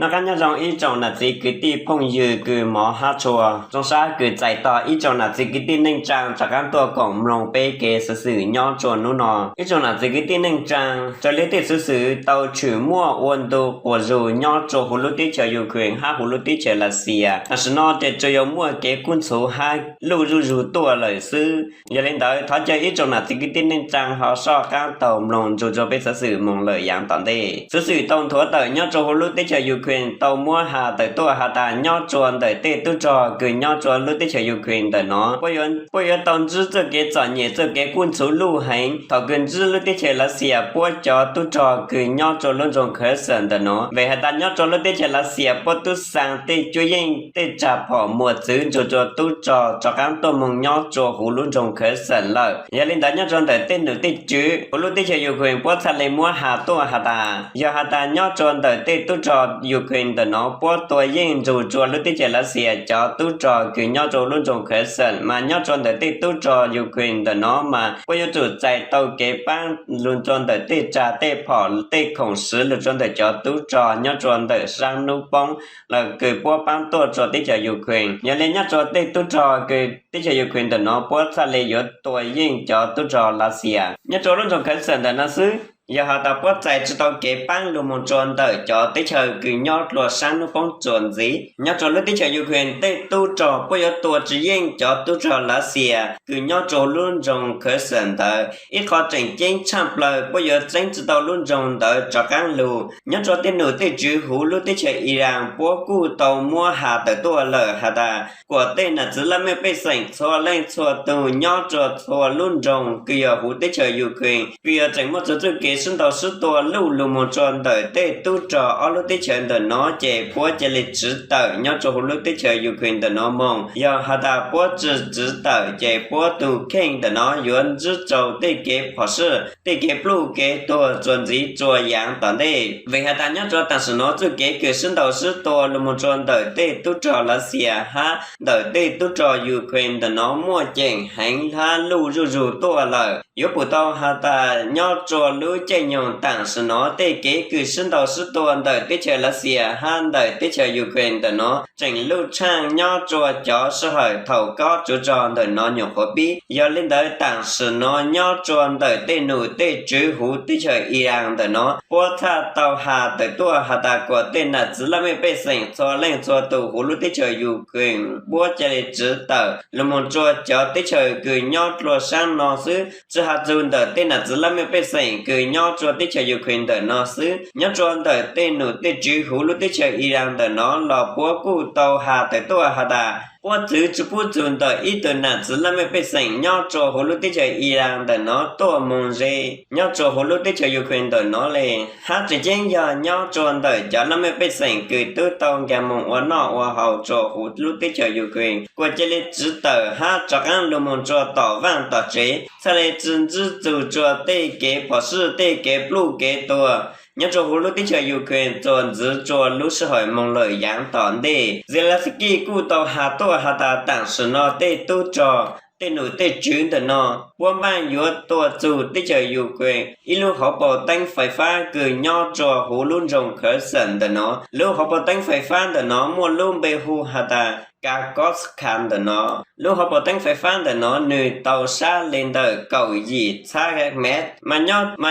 Noj qab nyob zoo ib tsoom nam txiv kwv tij phooj ywg kws hmov hab tshua, zoo sab kws txais tog ib tsoom nam txiv kwv tij neej tsaa rov qaab tuaj koom mloog peb kev xov xwm nyob tsua nub no. Ib tsoom nam txiv kwv tij neej tsaa, raws le tej xuv xwm tau tshwm muaj ua ntu quas zug nyob tsua huv lub teb chaws Ukraine hab huv lub teb chaws Lav Xias, tam sim no tes tsuas yuav muaj kev kub ntxhuv hab luj zuj zug tuaj lawm xwb. Yog le ntawd thov caw ib tsoom nam txiv kwv tij neej tsaa ho soj qaab taug mloog nrug rua peb xov xwm moog lawm yaav tom ntej. Xuv xwm tau nthuav tawm nyob tsua huv lub teb chaws Ukraine tau muab has tawm tuaj has tas nyob tsua ntawm tej tub rog kws nyob tsua lub teb chaws Ukraine ntawm no puab yuav tau ntsib txuj kev txom nyem txuj kev kub ntxhuv luj heev thaum kws ntsib lub teb chaws Lav Xias puab cov tub rog kws nyob tsua lub nroog Kherson ntawm no. Vim has tas nyob tsua lub teb chaws Lav Xias puab tub xaa tej cuab yeej tej tsa phom muas txwv nrug tsua tub rog rov qaab tuaj moog nyob tsua huv lub nroog Kherson lawm. Yog le ntawd nyob tsua ntawm tej num tej tswv huv lub teb chaws Ukraine puab txhaj le muab has tuaj has tas yog has tas nyob tsua ntawm tej tub rog Ukraine ntawm no puab tua yeej nrug tsua lub teb chaws Lav Xias cov tub rog kws nyob tsua lub nroog Kherson, mas nyob tsua ntawm tej tub rog Ukraine ntawm no mas puab yuav tsum txais tau kev paab lug tsua ntawm tej tsa tej phom tej khoom swv lug tsua ntawm cov tub rog nyob tsua ntawm saab nub poob lawm kws puab paab tuaj tsua teb chaws Ukraine. Yog le nyob tsua tej tub rog kws teb chaws Ukraine ntawm no puab txhaj le yuav tua yeej cov tub rog Lav Xias nyob tsua lub nroog Kherson ntawm no xwb. Yog has tas puab txais tsi tau kev paab lug moog tsua ntawm cov teb chaws kws nyob dlua saab nub poob txuas ntxiv, nyob tsua lub teb chaws Ukraine tej tub rog puab yuav tua tsi yeej cov tub rog Lav Xias kws nyob tsua lub nroog Kherson ntawd. Ib qho tseem ceeb tshaaj plawg puab yuav txeeb tsi tau lub nroog ntawd rov qaab lug. Nyob tsua tej num tej tswv huv lub teb chaws Iran puab kuj tau muab has tawm tuaj lawm has tas kuas tej nam txwv laj mej pej xeem txhua leej txhua tug nyob tsua txhua lub nroog kws yog huv teb chaws Ukraine kws yog tseem muaj txug txuj kev sib ntaus sib tua luj lug moog tsua ntawm tej tub rog ob lub teb chaws ntawm no ces puab ca le tsiv tawm nyob tsua huv lub teb chaws Ukraine ntawm no moog. Yog has tas puab tsi tsiv tawm ces puab tug kheej ntawm no yuav ntsib tsua tej kev phom sij tej kev pluj kev tuag txuas ntxiv tsua yaav tom ntej. Vim has tas nyob tsua tam sim no txuj kev kws sib ntaus sib tua lug moog tsua ntawm tej tub rog Lav Xias hab ntawm tej tub rog Ukraine ntawm no muaj ceem heev hab luj zuj zug tuaj lawm. Yuav pum tau has tas nyob tsua lub caij nyoog tam sim no tej kev kws sib ntaus sib tua ntawm teb chaws Lav Xias hab ntawm teb chaws Ukraine ntawm no tseem luj tshaaj nyob tsua cov sij hawm thaum kob tsuv rog ntawm no nyuam qhuav pib. Yog le ntawd tam sim no nyob tsua ntawm tej num tej tswv huv teb chaws Iran ntawm no puab txhaj tau has tawm tuaj has tas kuas tej nam txwv laj mej pej xeem txhua leej txhua tug huv lub teb chaws Ukraine puab ca le tsiv tawm lug moog tsua cov teb chaws kws nyob dlua saab no xwb. Tsi has txug ntawm tej nam txwv laj mej pej xeem kws nyob tsua teb chaws Ukraine ntawm no xwb, nyob tsua ntawm tej num tej tswv huv lub teb chaws Iran ntawm no los puab kuj tau has tawm tuaj has tas puab txwv tsi pub txug ntawm ib tug nam txwv laj mej pej xeem nyob tsua huv lub teb chaws Iran ntawm no tuaj moog ze nyob tsua huv lub teb chaws Ukraine ntawm no le. Hab tseem ceeb yog nyob tsua ntawm cov laj mej pej xeem kws tub tau nkaag moog ua noj ua haus tsua huv lub teb chaws Ukraine kuas ca le tsiv tawm hab rov qaab lug moog tsua tom vaaj tom tsev, txhaj le tsi ntsib txug tsua tej kev phom sij tej kev pluj kev tuag nyob tsua huv lub teb chaws Ukraine txuas ntxiv tsua lub sij hawm moog lawm yaav tom ntej. Zelensky kuj tau has tuaj has tas tam sim no tej tub rog tej num tej tswv ntawm no puab maaj yuav tua txug teb chaws Ukraine ib lub hauv paus teeb fais fab kws nyob tsua huv lub nroog Kherson ntawm no. Lub hauv paus teeb fais fab ntawm no muaj lub npe hu has tas Kakhovka ntawm no. Lub hauv paus teeb fais fab ntawm no nwg tau sab le ntawm kaum yim txhab mev. Mas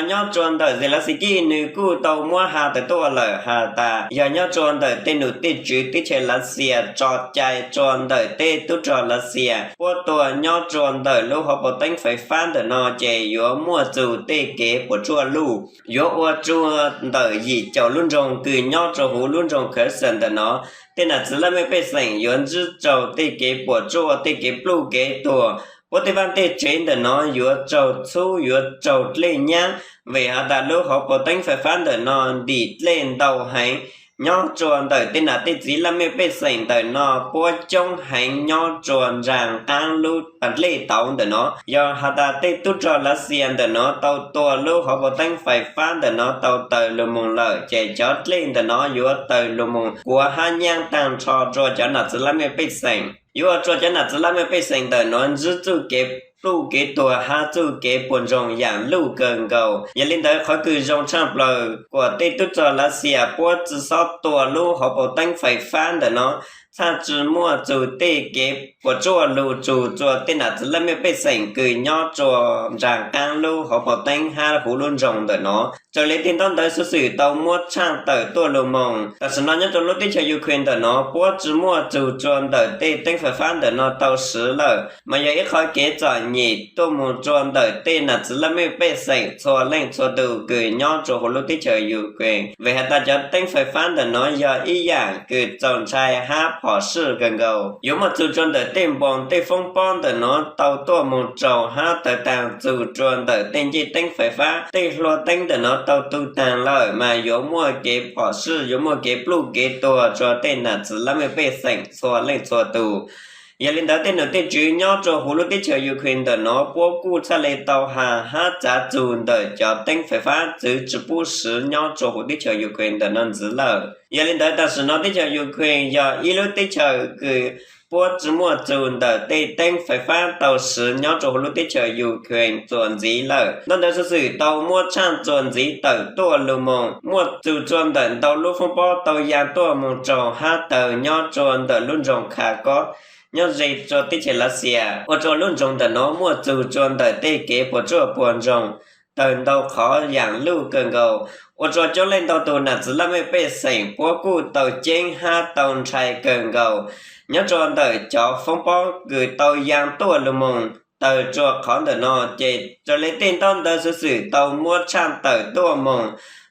nyob tsua ntawm Zelensky nwg kuj tau muab has tawm tuaj lawm has tas yog nyob tsua ntawm tej num tej tswv teb chaws Lav Xias tso cai tsua ntawm tej tub rog Lav Xias puab tua nyob tsua ntawm lub hauv paus teeb fais fab ntawm no ces yuav muaj txug tej kev puas tsuaj luj, yuav ua tsua ntawm yim caum lub nroog kws nyob tsua huv lub nroog Kherson ntawm no. Tej nam txwv laj mej pej xeem yuav ntsib tsua tej kev puas tsuaj tej kev pluj kev tuag. Puab tej vaaj tej tsev ntawm no yuav raug txhub yuav raug dlej nyaab, vim has tas lub hauv paus teeb fais fab ntawm no ntim dlej ntau heev. Nyob tsua ntawm tej nam tej txiv laj mej pej xeem ntawm no puab coob heev nyob tsua nraag qaab lub pas dlej tauv ntawm no. Yog has tas tej tub rog Lav Xias ntawm no tau tua lub hauv paus teeb fais fab ntawm no tau taws lug moog lawm ces cov dlej ntawm no yuav taws lug moog kuav hab nyaab taag nrho rua cov nam txwv laj mej pej xeem, yuav ua rua cov nam txwv laj mej pej xeem ntawm no ntsib txuj kev pluj kev tuag hab txuj kev puas ntsoog yaam luj kawg nkaus. Yog li ntawd qhov kws zoo tshaaj plaws kuas tej tub rog Lav Xias puab tsi xob tua lub hauv paus teeb fais fab ntawm no, txhaj tsi muaj txug tej kev puas tsuaj lug txug rua tej nam txiv laj mej pej xeem kws nyob rua nraag qaab lub hauv paus teeb hab huv lub nroog ntawm no. Raws le tej ntaub ntawv xuv xwm tau muab tshaaj tawm tuaj lug moog, tam sim no nyob rua lub teb chaws Ukraine ntawm no puab tsi muaj txug rua ntawm tej teeb fais fab ntawm no tau swv lawm, mas yog ib qhov kev txom nyem tuaj moog rua ntawm tej nam txiv laj mej pej xeem txhua leej txhua tug kws nyob rua huv lub teb chaws Ukraine. Vim has tas cov teeb fais fab ntawm no yog ib yaam kws txaus ntshai hab phom sij kawg nkaus. Yuav muaj txug rua ntawm tej npoos tej foob pob ntawm no tau tuaj moog raug hab tawg taag txug rua ntawm tej ncej teeb fais fab, tej hlua teeb ntawm no tau tu taag lawm, mas yuav muaj kev phom sij, yuav muaj kev pluj kev tuag rua tej nam txiv laj mej pej xeem txhua leej txhua tug. Yog li ntawd tej num tej tswv nyob rua huv lub teb chaws Ukraine ntawm no puab kuj txhaj le tau has hab txav txug ntawm cov teeb fais fab txwv tsi pub swv nyob rua huv teb chaws Ukraine ntawm no ntxiv lawm. Yog li ntawd tam sim no teb chaws Ukraine yog ib lub teb chaws kws puab tsi muaj txug ntawm tej teeb fais fab tau swv nyob rua huv lub teb chaws Ukraine txuas ntxiv lawm. Ntaub ntawv xuv xwm tau muab tshaaj txuas ntxiv tawm tuaj lug moog, muaj txug rua ntawm ntau lub foob pob tau yaa tuaj moog raug hab tawg nyob rua ntawm lub nroog Kharkov nyob ze rua teb chaws Lav Xias, ua rua lub nroog ntawm no muaj txug rua ntawm tej kev puas tsuaj puas ntsoog tawg ntau qhov yaam luj kawg nkaus, ua rua coob leej ntau tug nam txiv laj mej pej xeem puab kuj tau ceeb hab tau ntshai kawg nkaus. Nyob rua ntawm cov foob pob kws tau yaa tuaj lug moog tawg rua qhov ntawm no ces raws le tej ntaub ntawv xuv xwm tau muab tshaaj tawm tuaj moog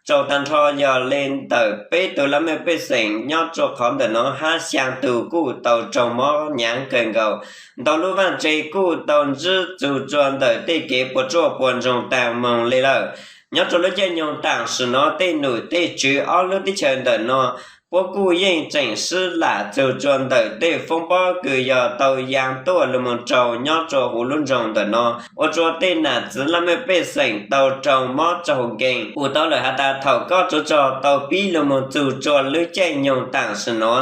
raug taag nrho yog le ntawm peb tug laj mej pej xeem nyob rua qhov ntawm no hab xyaa tug kuj tau raug mob nyaav kawg nkaus. Ntau lub vaaj tse kuj tau ntsib txug rua ntawm tej kev puas tsuaj puas ntsoog taag moog le lawm. Nyob rua lub caij nyoog tam sim no tej num tej tswv ob lub teb chaws ntawm no puab kuj yeej tseem sib lam txug rua ntawm tej foob pob kws yog tau yaa tuaj lug moog raug nyob rua huv lub nroog ntawm no, ua rua tej nam txiv laj mej pej xeem tau raug mob raug nkeeg. Pum tau lawm has tas thaum kob tsuv rog tau pib lug moog txug rua lub caij nyoog tam sim no,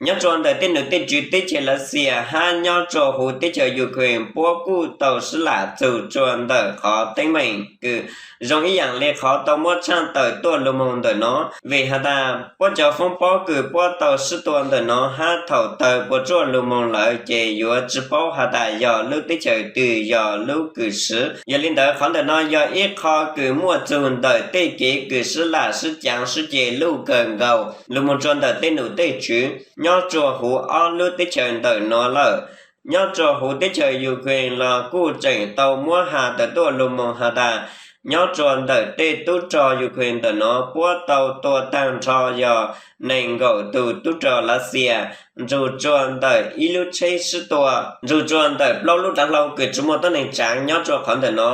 nyob rua ntawm tej num tej tswv teb chaws Lav Xias hab nyob rua huv teb chaws Ukraine puab kuj tau sib lam txug rua ntawm qhov teeb meem kws zoo ib yaam le qhov tau muab tshaaj tawm tuaj lug moog ntawm no. Vim has tas puab cov foob pob kws puab tau sib tua ntawm no hab thaum tawg puas tsuaj lug moog lawm ces yuav tsi paub has tas yog lub teb chaws twg yog lub kws swv. Yog li ntawd qhov ntawm no yog ib qho kws muaj txug ntawm tej kev kws sib lam sib caav sib ceg luj kawg nkaus lug moog rua ntawm tej num tej tswv nyob rua huv ob lub teb chaws ntawm no lawm. Nyob rua huv teb chaws Ukraine los kuj tseem tau muab has tawm tuaj lug moog has tas nyob rua ntawm tej tub rog Ukraine ntawm no puab tau tua taag nrho yog nees nkaum tug tub rog Lav Xias nrug rua ntawm ib lub tsheb sib tua, nrug rua ntawm plaub lub dlav hlau kws tsi muaj tuab neeg tsaav nyob rua qhov ntawm no.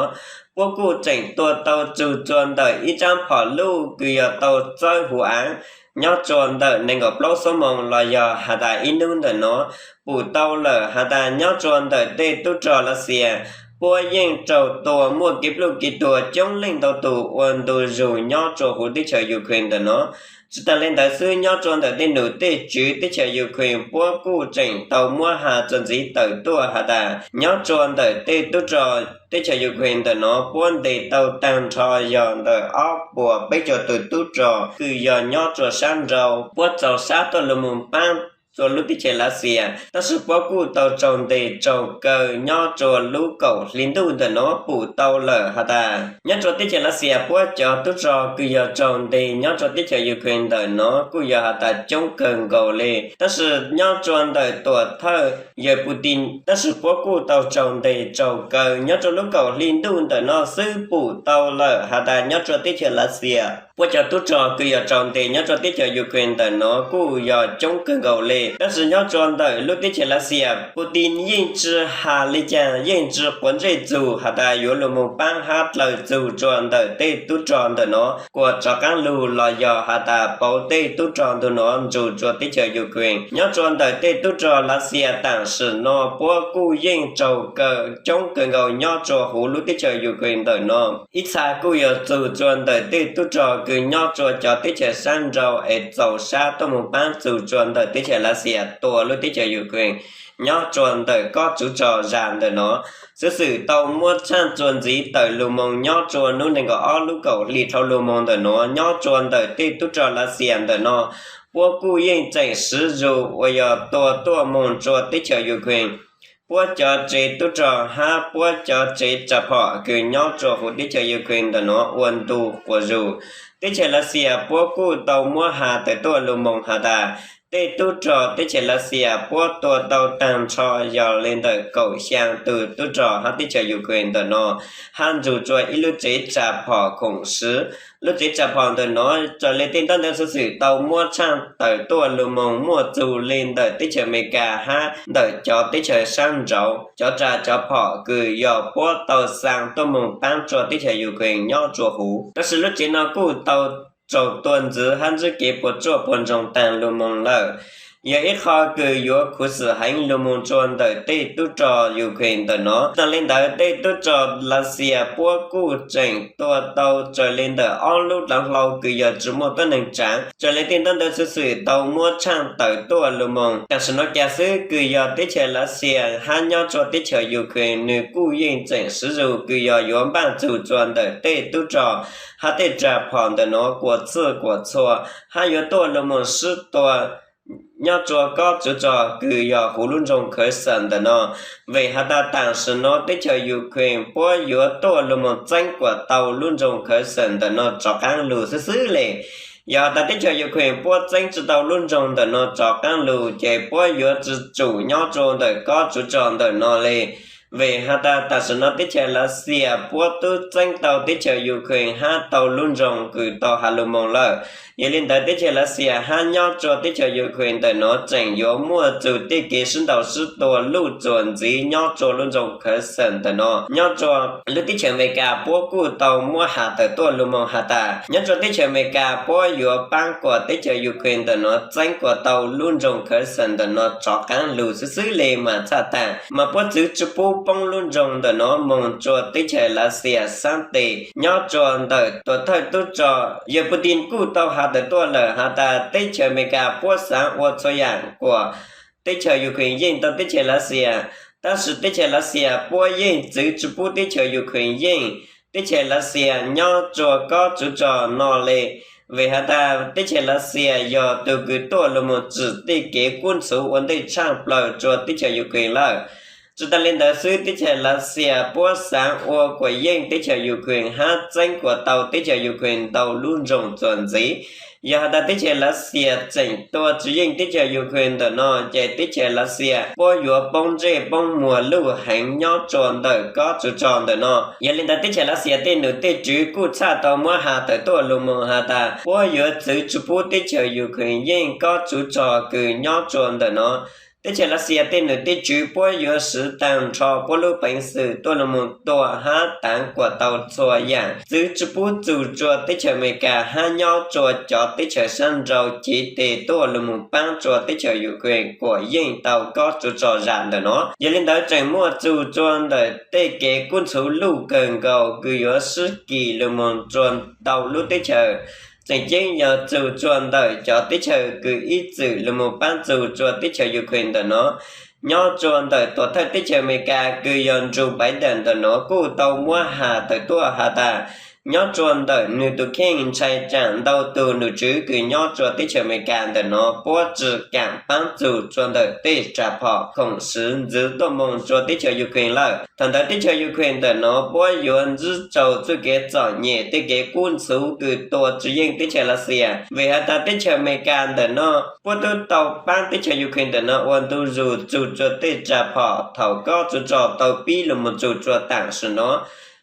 Puab kuj tseem tua tau txug rua ntawm ib rab phom luj kws yog tau txawb huv av nyob rua ntawm nees nkaum plaub xuab moos los yog has tas ib nub ntawm no. Pum tau lawm has tas nyob rua ntawm tej tub rog Lav Xias puab yeej raug tua muaj kev pluj kev tuag coob leej ntau tug ua ntu zug nyob rua huv teb chaws Ukraine ntawm no. Tsi taag le ntawd xwb nyob rua ntawm tej num tej tswv teb chaws Ukraine puab kuj tseem tau muab has txuas ntxiv tawm tuaj has tas nyob rua ntawm tej tub rog teb chaws Ukraine ntawm no puab ntes tau taag nrho yog ntawm ob puas peb caug tug tub rog kws yog nyob rua sab nrau puab txaus sab tuaj lug moog paab rua lub teb chaws Lav Xias, tab sis puab kuj tau raug ntes raug kaw nyob rua lub kaum hli ntuj ntawm no. Pum tau lawm has tas nyob rua teb chaws Lav Xias puab cov tub rog kws yog raug ntes nyob rua teb chaws Ukraine ntawm no kuj yog has tas coob kawg nkaus le, tab sis nyob rua ntawm tuam thawj yawg Putin, tab sis puab kuj tau raug ntes raug kaw nyob rua lub kaum hli ntuj ntawm no xwb. Pum tau lawm has tas nyob rua teb chaws Lav Xias puab cov tub rog kws yog raug ntes nyob rua teb chaws Ukraine ntawm no kuj yog coob kawg nkaus le, tab sis nyob rua ntawm lub teb chaws Lav Xias Putin yeej tsi has le caag, yeej tsi quav ntsej txug has tas yuav lug moog paab hab dlaws txug rua ntawm tej tub rog ntawm no kuas rov qaab lug los yog has tas pauv tej tub rog ntawm no nrug rua teb chaws Ukraine. Nyob rua ntawm tej tub rog Lav Xias tam sim no puab kuj yeej raug kaw coob kawg nkaus nyob rua huv lub teb chaws Ukraine ntawm no. Ib txha kuj yog txug rua ntawm tej tub rog kws nyob rua cov teb chaws saab nrau es txaus sab tuaj moog paab txug rua ntawm teb chaws Lav Xias tua lub teb chaws Ukraine nyob rua ntawm kob tsuv rog zag ntawm no. Xov xwm tau muab tshaaj tsua ntxiv tawm lug moog nyob rua nub neeg nkaum ob lub kaum hli dhau lug moog ntawm no nyob rua ntawm tej tub rog Lav Xias ntawm no puab kuj yeej tseem swv zug uas yog tua tuaj moog rua teb chaws Ukraine puab cov tsev tub rog hab puab cov tsev tsa phom kws nyob rua huv teb chaws Ukraine ntawm no ua ntu quas zug. Teb chaws Lav Xias puab kuj tau muab has tawm tuaj lug moog has tas tej tub rog teb chaws Lav Xias puab tua tau taag nrho yog le ntawm kaum xyaa tug tub rog hab teb chaws Ukraine ntawm no hab nrug rua ib lub tsev tsa phom khoom swv. Lub tsev tsa phom ntawm no raws le tej ntaub ntawv xov xwm tau muab tshaaj tawm tuaj lug moog muaj txug le ntawm teb chaws Amelikas hab ntawm cov teb chaws saab nrau cov tsa cov phom kws yog puab tau xaa tuaj moog paab rua teb chaws Ukraine nyob rua huv. Tab sis lub tsev no kuj tau raug tua ntxiv hab ntsib kev puas tsuaj puas ntsoog taag lug moog lawm. Yog ib qho kws yuav khuv xim heev lug moog rua ntawm tej tub rog Ukraine ntawm no. Taag le ntawd tej tub rog Lav Xias puab kuj tseem tua tau raws le ntawm ob lub dlaav hlau kws yog tsi muaj tuab neeg tsaav raws le tej ntaub ntawv xov xwm tau muab tshaaj tawm tuaj lug moog. Taam sim no kag xwb kws yog teb chaws Lav Xias hab nyob rua teb chaws Ukraine nwg kuj yeej tseem swv zug kws yog yuav npaaj txug rua ntawm tej tub rog hab tej tsa phom ntawm no kuas txwj kuas txhua hab yuav tuaj lug moog sib tua nyob rua kob tsuv rog kws yog huv lub nroog Kherson ntawm no. Vim has tas taam sim no teb chaws Ukraine puab yuav tuaj lug moog txeeb kuas tau lub nroog Kherson ntawm no rov qaab lug xwb xwb le. Yog has tas teb chaws Ukraine puab txeeb tsi tau lub nroog ntawm no rov qaab lug ces puab yuav tsi tsum nyob rua ntawm kob tsuv rog ntawm no le. Vim has tas taam sim no teb chaws Lav Xias puab tub txeeb tau teb chaws Ukraine hab tau lub nroog kws tau has lug moog lawm. Yog le ntawd teb chaws Lav Xias hab nyob rua teb chaws Ukraine ntawm no tseem yuav muaj txug tej kev sib ntaus sib tua luj txuas ntxiv nyob rua lub nroog Kherson ntawm no. Nyob rua lub teb chaws Amelikas puab kuj tau muab has tawm tuaj lug moog has tas nyob rua teb chaws Amelikas puab yuav paab kuas teb chaws Ukraine ntawm no txeeb kuas tau lub nroog Kherson ntawm no rov qaab lug xwb xwb le mas txhaj taag mas puab txwv tsi pub poob lub nroog ntawm no moog rua teb chaws Lav Xias saab tes. Nyob rua ntawm tuam thawj tub rog Yawg Putin kuj tau has tawm tuaj lawm has tas teb chaws Amelikas puab xaav ua txhua yaam kuas teb chaws Ukraine yeej tau teb chaws Lav Xias, tab sis teb chaws Lav Xias puab yeej txwv tsi pub teb chaws Ukraine yeej teb chaws Lav Xias nyob rua kob tsuv rog no le. Vim has tas teb chaws Lav Xias yog tug kws tuaj lug moog tsim tej kev kub ntxhuv ua ntej tshaaj plawg rua teb chaws Ukraine lawm. Tsi taag le ntawd xwb teb chaws Lav Xias puab xaav ua kuas yeej teb chaws Ukraine hab txeeb kuas tau teb chaws Ukraine ntau lub nroog txuas ntxiv. Yog has tas teb chaws Lav Xias tseem tua tsi yeej teb chaws Ukraine ntawm no ces teb chaws Lav Xias puab yuav poob ntsej poob muag luj heev nyob rua ntawm kob tsuv rog ntawm no. Yog le ntawd teb chaws Lav Xias tej num tej tswv kuj txhaj tau muab has tawm tuaj lug moog has tas puab yuav txwv tsi pub teb chaws Ukraine yeej kob tsuv rog kws nyob rua ntawm no. Teb chaws Lav Xias tej num tej tswv puab yuav swv taag nrho puab lub peev xwm tuaj lug moog tua hab taav kuas tau txhua yaam, txwv tsi pub txug rua teb chaws Amelikas hab nyob rua cov teb chaws saab nrau civ tes tuaj lug moog paab rua teb chaws Ukraine kuas yeej tau kob tsuv rog zam ntawm no. Yog le ntawd tseem muaj txug rua ntawm tej kev kub ntxhuv luj kawg nkaus kws yuav sib kis lug moog rua ntau lub teb chaws. Tseem ceeb yog txug rua ntawm cov teb chaws kws ib txwm lug moog paab txug rua teb chaws Ukraine ntawm no. Nyob rua ntawm tuam thawj teb chaws Amelikas kws yog Joe Biden ntawm no kuj tau muab has tawm tuaj has tas nyob rua ntawm nwg tus kheej ntshai tsaam ntau tug num tswv kws nyob rua teb chaws Amelikas ntawm no puab tsi kaam paab txug rua ntawm tej tsa phom khoom swv ntxiv tuaj moog rua teb chaws Ukraine lawm. Thaum ntawd teb chaws Ukraine ntawm no puab yuav ntsib raug txuj kev txom nyem tej kev kub ntxhuv kws tua tsi yeej teb chaws Lav Xias. Vim has tas teb chaws Amelikas ntawm no puab tub tau paab teb chaws Ukraine ntawm no ua ntu zus txug rua tej tsa phom thaum kob tsuv rog tau pib lug moog txug rua taam sim no.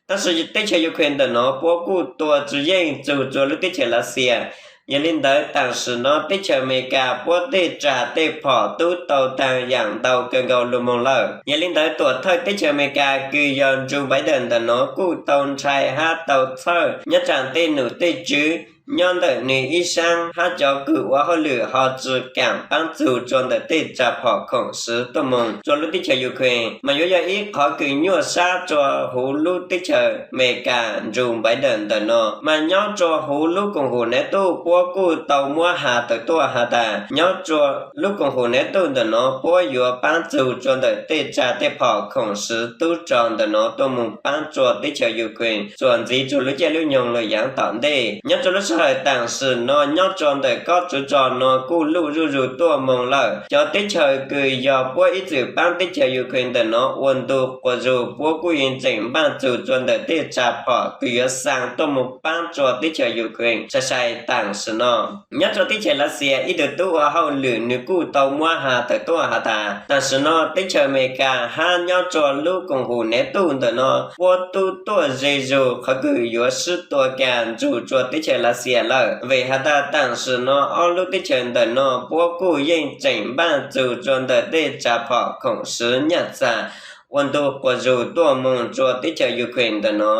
Tab sis teb chaws Ukraine ntawm no puab kuj tua tsi yeej txug rua lub teb chaws Lav Xias. Yog le ntawd taam sim no teb chaws Amelikas puab tej tsa tej phom tub tau taag yaam ntau kawg nkaus lug moog lawm. Yog le ntawd tuam thawj teb chaws Amelikas kws yog Joe Biden ntawm no kuj tau ntshai hab tau txhawj nyob tsaam tej num tej tswv nyob ntawm nws ib sab hab cov kws ua hauj lwm ho tsi kaam paab txug rua ntawm tej tsa phom khoom siv tuaj moog rua lub teb chaws Ukraine, mas yuav yog ib qhov kws nyuaj sab rua huv lub teb chaws Amelikas nrug Biden ntawm no. Mas nyob rua huv lub koom haum NATO puab kuj tau muab has tawm tuaj has tas nyob rua lub koom haum NATO ntawm no puab yuav paab txug rua ntawm tej tsa tej phom khoom siv tub rog ntawm no tuaj moog paab rua teb chaws Ukraine txuas ntxiv rua lub caij lub nyoog lawm yaav tom ntej. Nyob rua lub sij hawm taam sim no nyob rua ntawm kob tsuv rog no kuj luj zuj zug tuaj moog lawm. Cov teb chaws kws yog puab ib txwm paab teb chaws Ukraine ntawm no ua ntu quas zug puab kuj yeej tseem npaaj txug rua ntawm tej tsa phom kws yuav xaa tuaj moog paab rua teb chaws Ukraine sai sai taam sim no. Nyob rua teb chaws Lav Xias ib tug tub ua hauj lwm nws kuj tau muab has tawm tuaj has tas taam sim no teb chaws Amelikas hab nyob rua lub koom haum NATO ntawm no puab tub tuaj ze zug qhov kws yuav sib tua kag nrug rua teb chaws Lav Xias lawm. Vim has tas taam sim no ob lub teb chaws ntawm no puab kuj yeej tseem npaaj txug rua ntawm tej tsa phom khoom siv nyaj txag ua ntu quas zug tuaj moog rua teb chaws Ukraine ntawm no.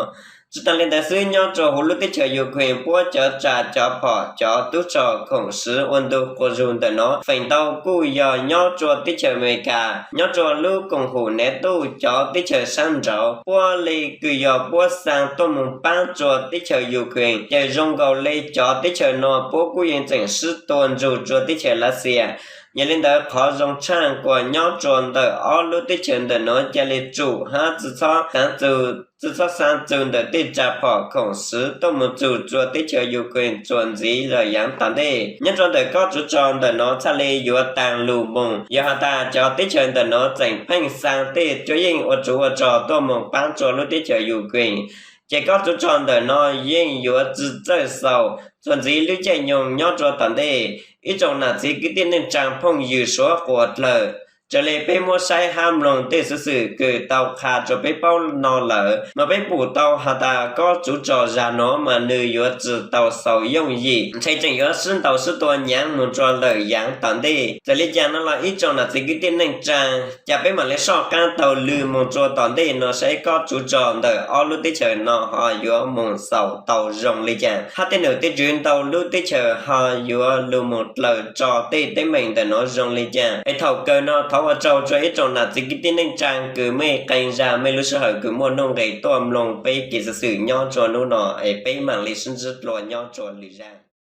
Tsi taag le ntawd xwb, nyob rua huv lub teb chaws Ukraine puab cov tsa cov phom cov tub rog khoom siv ua ntu quas zug ntawm no feem ntau kuj yog nyob rua teb chaws Amelikas, nyob rua lub koom haum NATO cov teb chaws saab nraud. Puab le kws yog puab xaa tuaj moog paab rua teb chaws Ukraine ces zoo nkaus le cov teb chaws no puab kuj yeej tseem sib tua nrug rua teb chaws Lav Xias. Yog le ntawd qhov zoo tshaaj kuas nyob rua ntawm ob lub teb chaws ntawm no ca le tsum hab tsi txhob xaa txug, tsi txhob xaa txug ntawm tej tsa phom khoom siv tuaj moog txug rua teb chaws Ukraine txuas ntxiv lawm yaav tom ntej. Nyob rua ntawm kob tsuv rog ntawm no txhaj le yuav taag lug moog, yog has tas cov teb chaws ntawm no tseem pheej xaa tej cuab yeej ua tsuv ua rog tuaj moog paab rua lub teb chaws Ukraine ces kob tsuv rog ntawm no yeej yuav tsi txawj xaus. Txuas ntxiv lub caij nyoog nyob rua tom ntej, ib tsoom nam txiv kwv tij neej tsaa phooj ywg suav quas dlawg, raws le peb muab saib hab mloog tej xuv xwm kws tau qha rua peb paub no lawm mas peb pum tau has tas kob tsuv rog zag no mas nwg yuav tsi tau xaus yooj yim, ntshe tseem yuav sib ntaus sib tua nyaav moog rua lawm yaav tom ntej. Txawm le caag no los ib tsoom nam txiv kwv tij neej tsaa, ca peb maam le soj qaab taug lw moog rua tom ntej no saib kob tsuv rog ntawm ob lub teb chaws no ho yuav moog xaus tau zoo le caag hab tej num tej tswv ntau lub teb chaws ho yuav lug moog dlaws rua tej teeb meem ntawm no zoo le caag. Es thaum kawg no thov ua tsaug rua ib tsoom nam txiv kwv tij neej tsaa kws mej qee zag mej lub sij hawm kws muaj nuj nqes tuaj mloog peb kev xuv xwm nyob rua nub no es peb maam le sib ntsib dlua nyob rua lwm zag.